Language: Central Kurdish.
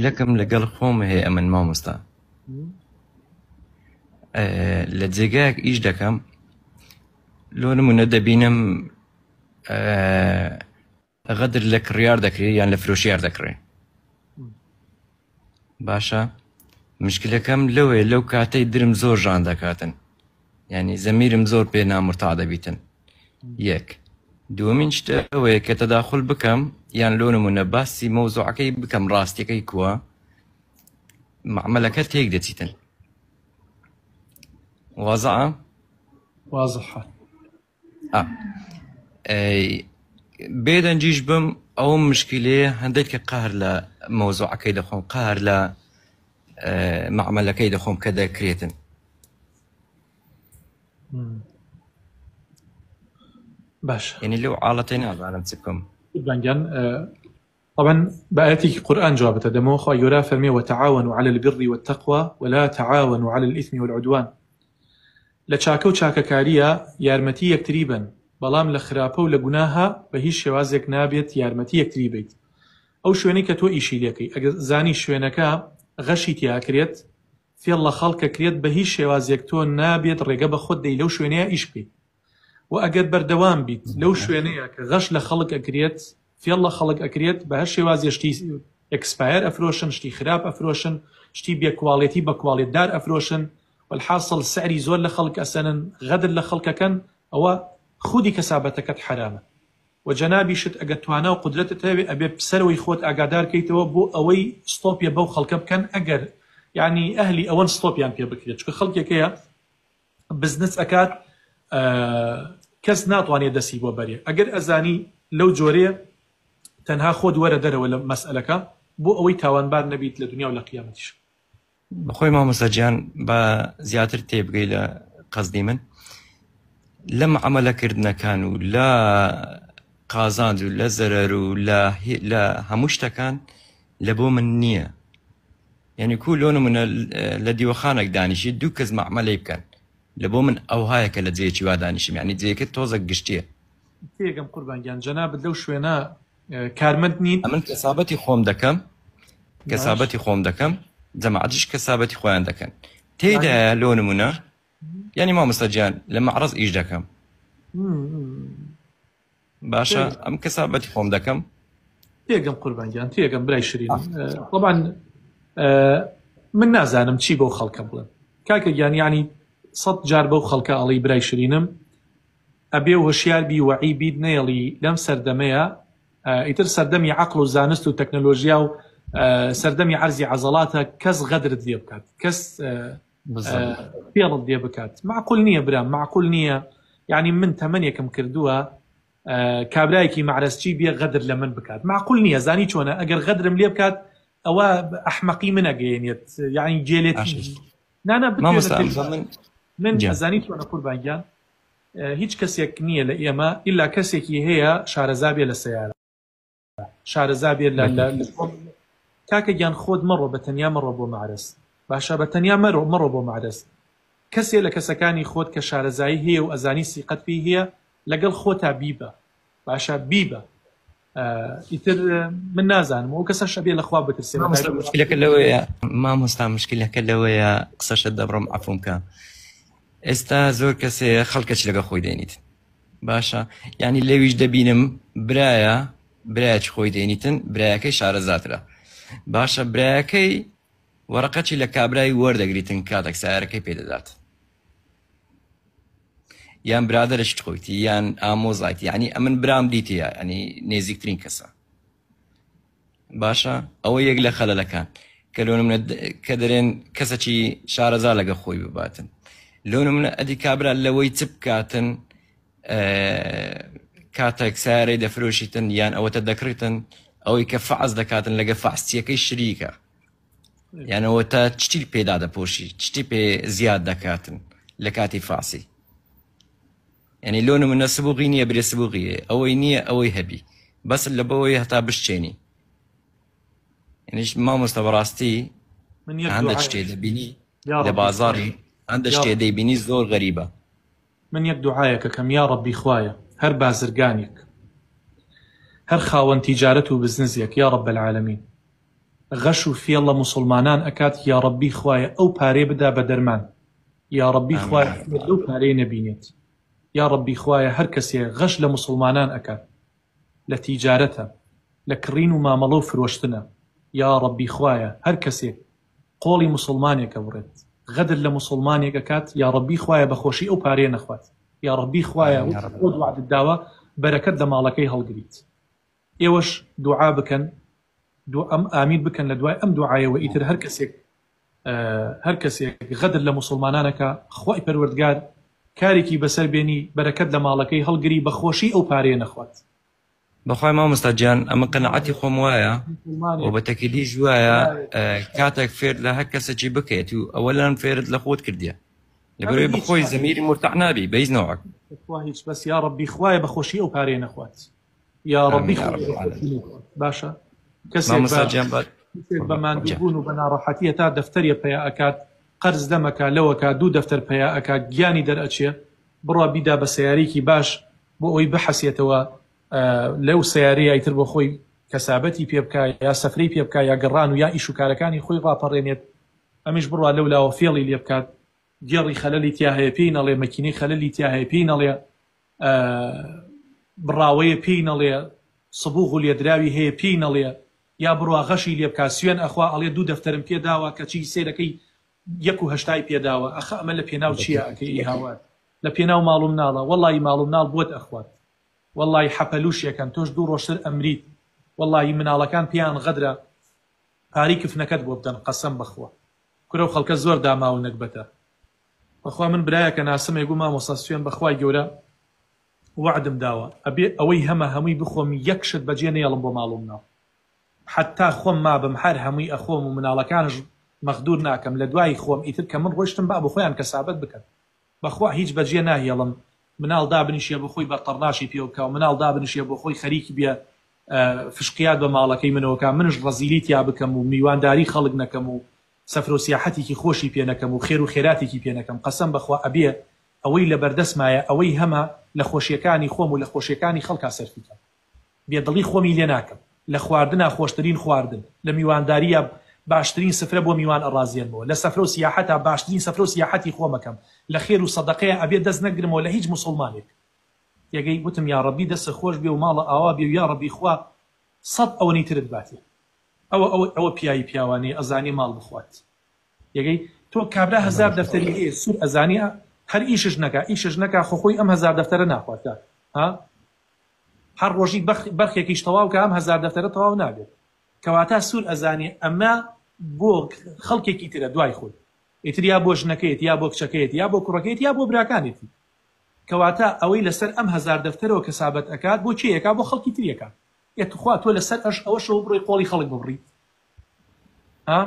مشکلەکەم لەگەڵ خۆم هەیە ئەمن مامۆستا لە جێگایەک ئیش دەکەم لۆ نمونە دەبینم غەدر لە کڕیار دەکرێت یان لە فرۆشیار دەکڕێ باشە مشکلەکەم لەوێ لەو کاتەی درم زۆر ژان دەکاتن یعنی زەمیرم زۆر پێ نامرتا دەبیتن یەک دووەمین شتە ئەوەیە کە تەداخل بکەم یان لۆ نمونە باسی مەوزوعەکەی بکەم ڕاستیەکەی کووە معمەلەکە تێک دەچیتن وازعە وازحە بێدەنگیش بم ئەو مشکلەیە هەندێک کە قەهر لە مەوزوعەکەی دەخۆم قەهر لە معمەلەکەی دەخۆم کە دەکرێتن باش یعنی لەو عاڵەتەی نازانم چ بکەم بانگیان طبعا بە ئاەتێکی قورئان جوابتە دەمەوە خوای گەورە فەرمی وتعاونوا علی البر والتقوى ولا تعاونوا علی الاثم والعدوان لە چاکە و چاکەکاریە یارمەتی یەکتری بن بەڵام لە خراپە و لە گوناها بە هیچ شێوازێک نابێت یارمەتی یەکتری بیت ئەو شوێنەی کە تۆ ئیشی لێکەی ئەگەر زانی شوێنەکە غەشی تیاکرێت فێڵ لە خەڵکە کرێت بە هیچ شێوازێک تۆ نابێت ڕێگە بە خۆت دەی لەو شوێنەیە ئیش بکەیت وە ئەگەر بەردەوام بیت لەو شوێنەیە کە غەش لە خەڵک ئەکرێت فێڵ لە خەڵک ئەکرێت بە هەر شێوازێ شتی expire ئەفرۆشن شتی خراپ ئەفرۆشن شتی بێ quality بە کواڵێتدار ئەفرۆشن والحاصل سعری زۆر لە خەڵک ئەسەنن غەدر لە خەڵکەکەن ئەوە خودی کەسابەتەکەت حەرامە وە جەنابیشت ئەگەر توانا و قودرەتت هەبێ ئەبێ سەرەوەی خۆت ئاگادار کەیتەوە بۆ ئەوەی ستۆپێ بەو خەڵکە بکەن ئەگەر یانی ئەهلی ئەوەن ستۆپیان پێ بکرێت چونکە خەڵکێک هەیە بزنس ئەکات کەس ناتوانێت دەسی بۆ بەرێ ئەگەر ئەزانی لەو جۆرەیە تەنها خۆت وەرە دەرەوە لە مەسئلەکە بۆ ئەوەی تاوانبار نەبیت لە دنیا و لە قیامەتیش. بەخۆی مامۆستا گیان با زیاتر تێبگەی لە قەزدی من لە معاملەکردنەکان و لە قازانج و لە زەرەر و لە لە هەموو شتەکان لە بۆ من نییە یعنی کو لۆ نمونە لە دیوەخانێک دانیشی دوو کەس معمەلەی بکەن لە بۆ من ئەوهایە کە لە جێیەکی وا دانیشم یعنی جێیەکە تۆزەک گشتیە. تێگەم قوربان گیان جەنابت لەو شوێنە کارمەند نیت؟ ئەمن کەسابەتی خۆم دەکەم کەسابەتی خۆم دەکەم جەماعەتیش کەسابەتی خۆیان دەکەن تێیدایە لۆ نمونە یعنی مامۆستا گیان لە مەعرەز ئیش دەکەم باشە ئەم کەسابەتی خۆم دەکەم. تێگەم قوربان گیان تێگەم برای شرینم طبعا من نازانم چی بەو خەڵکە بڵێم کاکە گیان یعنی سەد جار بەو خەڵکە ئەڵی برای شرینم ئەبێ و هۆشیار بی وەعی بیت نەیەڵی لەم سەردەمەیە ئیتر سەردەمی عەقڵ و زانست و تەکنەلۆژیا و سەردەمی عەرزی عەزەڵاتە کەس غەدرت لێ بکات کەس فێڵت لێ بکات معقول نییە برام معقول نییە یعنی من تەمەنێکم کردووە کابرایەکی مەعرەزچی بێ غەدر لە من بکات معقول نییە زانی چۆنە ئەگەر غەدرم لێ بکات ئەوە ئەحمەقی من ئەگەیەنێت یعنی گێلێت نانا من ئەزانی چۆنە قوربان گیان هیچ کەسێک نییە لە ئێمە ئیلا کەسێکی هەیە شارەزا بێ لە سەیارە شارەزا بێت لە لە کاکە گیان خۆت مەڕۆ بە تەنیا مەڕۆ بۆ مەعرەز باشە بە تەنیا مەرۆ مەڕۆ بۆ مەعرەز کەسێ لە کەسەکانی خۆت کە شارەزایی هەیە و ئەزانی سیقەت پێی هەیە لەگەڵ خۆتا بیبە باشە بیبە ئیتر من نازانم ئەو کەسەش ئەبێ لەخوا بترسێ مشکلەکە لەوەیە مامۆستا مشکلەکە لەوەیە قسەشت دەبڕم عەفوم کە ئێستا زۆر کەسێ خەڵکەچ لەگە خۆی دێنیت باشە یعنی لەویش دەبینم برایە برایەکی خۆی دێنیتن برایەکەی شارەزاترە باشە برایەکەی وەرەقەچی لە کابرای وەردەگریتن کاتێک سیارەکەی پێدەدات یان برادەرشت خۆیتی یان ئامۆزایتی یعنی ئەمن برام دیتیە ینی نێزیکترین کەسە باشە ئەوە یەک لە خەلەلەکان کە لۆ نمونە کە دەرێن کەسەکی شارەزا لەگە خۆی بباتن لۆ نمونە ئەدی کابرا لەوەی چ بکاتن کاتێک سارەی دەفرۆشیتن یان ئەوەتە دەکڕیتن ئەوەی کە فەعز دەکاتن لەگە فەعسیەکەی شریکە یان ئەوەتە چتی پێدا دەپۆشی چتی پێ زیاد دەکاتن لە کاتی فاسی یعنی لۆ نمونە سبوغی نییە برێ سبوغی هەیە ئەوەی نییە ئەوەی هەبی بەس لە بەوەی هەتا بشچێنی یعنیش مامۆستا بەڕاستی من یەک هەندە دوعای شتێ دەبینی یا لە ڕەبی بازاڕی هەندە یا شتێ دەیبینی زۆر غەریبە من یەک دوعایەکەکەم یا ڕەبی خوایە هەر بازرگانێک هەر خاوەن تیجارەت و بزنزێک یا رب العالمین. غەش و فێڵ لە موسوڵمانان ئەکات یاڕەبی خوایە ئەو پارەیە بدا بە دەرمان یاڕەبی آمین خوایە یا رب خێر لەو العالمین. پارەیە نەبینێت یاڕەبی خوایە هەر کەسێ غەش لە موسوڵمانان ئەکات لە تیجارەتە لە کڕین و مامەڵە و فرۆشتنە یاڕەبی خوایە هەر کەسێک قۆڵی موسوڵمانێک ئەبڕێت غەدر لە موسوڵمانێک ئەکات یاڕەبی خوایە بەخۆشی ئەو پارەیە نەخوات یاڕەبی خوایە آمین یا وەک رب خۆت العالمین. وەعدت داوە بەرەکەت لە ماڵەکەی هەڵگریت ئێوەش دوعا بکەن دو ئەم ئامین بکەن لە دوای ئەم دوعایەوە ئیتر هەر کەسێک هەر کەسێک غەدر لە موسڵمانانەکە خوای پەروەردگار کارێکی بەسەر بێنی بەرەکەت لە ماڵەکەی هەڵگری بە خۆشی ئەو پارەیە نەخوات. بەخوای مامۆستا گیان ئەمە قەناعەتی خۆم وایە و موسڵمانێک بە تەکیدیش وایە کاتێک فێر لە هەر کەسێکی بکەیت و ئەوەلان فێرت لە خۆت کردیە ئەمە لەبەرەوەی هیچ بەخۆی زەمیری مورتاح نابی بە هیچ نەوعەک. خوا هیچ بەس یاڕەبی خوایە بەخۆشی ئەو پارەیە نەخوات یاڕەبی آمین یا خوایە رب بەخۆشی العالمین. نەخوات باشە کەسێک بە مامۆستا گیان با کەسێک بە قوربان گیان. ماندووبوون و بە ناڕەحەتی هەتا دەفتەریە پەیا ئەکات قەرز لەمەکا لەوەکا دوو دەفتەر پەیا ئەکا گیانی دەرئەچێ بڕوا بیدا بە سەیارەیەکی باش بۆ ئەوەی بحەسێتەوە لەو سەیارەیە ئیتر بۆ خۆی کەسابەتی پێ بکا یا سەفرەی پێ بکا یا گەڕان و یا ئیش و کارەکانی خۆی ڕاپەڕێنێت ئەمیش بڕوا لەو لاوە فێڵی لێ بکات گێڕی خەلەلی تیا هەیە پێی نەڵێ مەکینەی خەلەلی تیا هەیە پێی نەڵێ بڕاوەیە پێی نەڵێ سبوغ و لێدراوی هەیە پێی نەڵێ یا بڕوا غەشی لێ بکا سوێن ئەخوا ئەڵێ دوو دەفتەرم پێ داوە کەچی سەیرەکەی یەک و هەشتای پێ داوە ئەخە ئەمە لە پێناو چییە ئەکەی ئی هاوار لە پێناو ماڵ و مناڵە وەڵی ماڵ و مناڵ بۆت ئەخوات وەڵی حەپەلوشێکەن تۆش دوو ڕۆژتر ئەمریت وەڵی مناڵەکان پێیان غەدرە پارەی کفنەکەت بۆ بدەن قەسەم بەخوا کورە و خەڵکە زۆر داماو و نەگبەتە. بەخوا من برایەکە ناسم ئەیگو مامۆستا سوێن بەخوای گەورە وەعدم داوە ئەبێ ئەوەی هەمە هەمووی بخۆم یەک شت بەجێ نەیەڵم بۆ ماڵ و مناڵ حەتا خۆم مابم هەر هەمووی ئەخۆم و مناڵەکانش مەغدور ناکەم لەدوای خۆم ئیتر کە من ڕۆشتم با بۆخۆیان کەسابەت بکەن بەخوا هیچ بەجێ ناهێڵم مناڵ دابنیشێ بۆخۆی بەرتەڕناشی پێوە بکا و مناڵ دابنیشێ بۆخۆی خەریکی بێ فشقیات بە ماڵەکەی منەوە کا منش ڕەزیلی تیا بکەم و میوانداری خەڵک نەکەم و سەفرەو سیاحەتێکی خۆشی پێ نەکەم و خێرو خێراتێکی پێ نەکەم قەسەم بەخوا ئەبێ ئەوەی لەبەردەستمایە ئەوەی هەمە لە خۆشیەکانی خۆم و لە خۆشیەکانی خەڵکا سەرفی کەم بێ دڵی خۆمی لێ ناکەم لە خواردنا خۆشترین خواردن لە میوانداریا باشترین سفرە بۆ میوان ئەڕازێنمەوە لە سەفرەو سیاحەتا باشترین سەفرەو سیاحەتی خۆم ئەکەم لە خێرو سەدەقەیا ئەبێ دەست نەگرمەوە لە هیچ موسوڵمانێک تێگەی وتم یاڕەبی دەستت خۆش بێ و ماڵە ئاوا بێ و یاڕەبی خوا سەت ئەوەنەی ترت باتێ ئەوە ئەوە ئەوە پیاوی پیاوانەیە ئەزانێ ماڵ بخوات تێگەی تۆ کابرا هەزار دەفتەری هەیە سور ئەزانێ هەر ئیشش نەکا ئیشش نەکا خۆ خۆی ئەم هەزار دەفتەرە ناخوات کاک ها هەر ڕۆژی بەرخێکیش تەواو کە ئەم هەزار دەفتەرە تەواو نابێت کەواتە سور ئەزانێ ئەمە بۆ خەڵکێکی ترە دوای خۆی ئیتر یا بۆ ژنەکەیەتی یا بۆ کچەکەیەتی یا بۆ کوڕەکەیەتی یا بۆ براکانێتی کەواتە ئەوەی لەسەر ئەم هەزار دەفتەرەوە کەسابەت ئەکات بۆ کێ ئەکات بۆ خەڵکی تری ئەکات ئێ توخوا تۆ لەسەر ئەش ئەوەشەوە بڕۆی قۆڵی خەڵک ببڕیت ها؟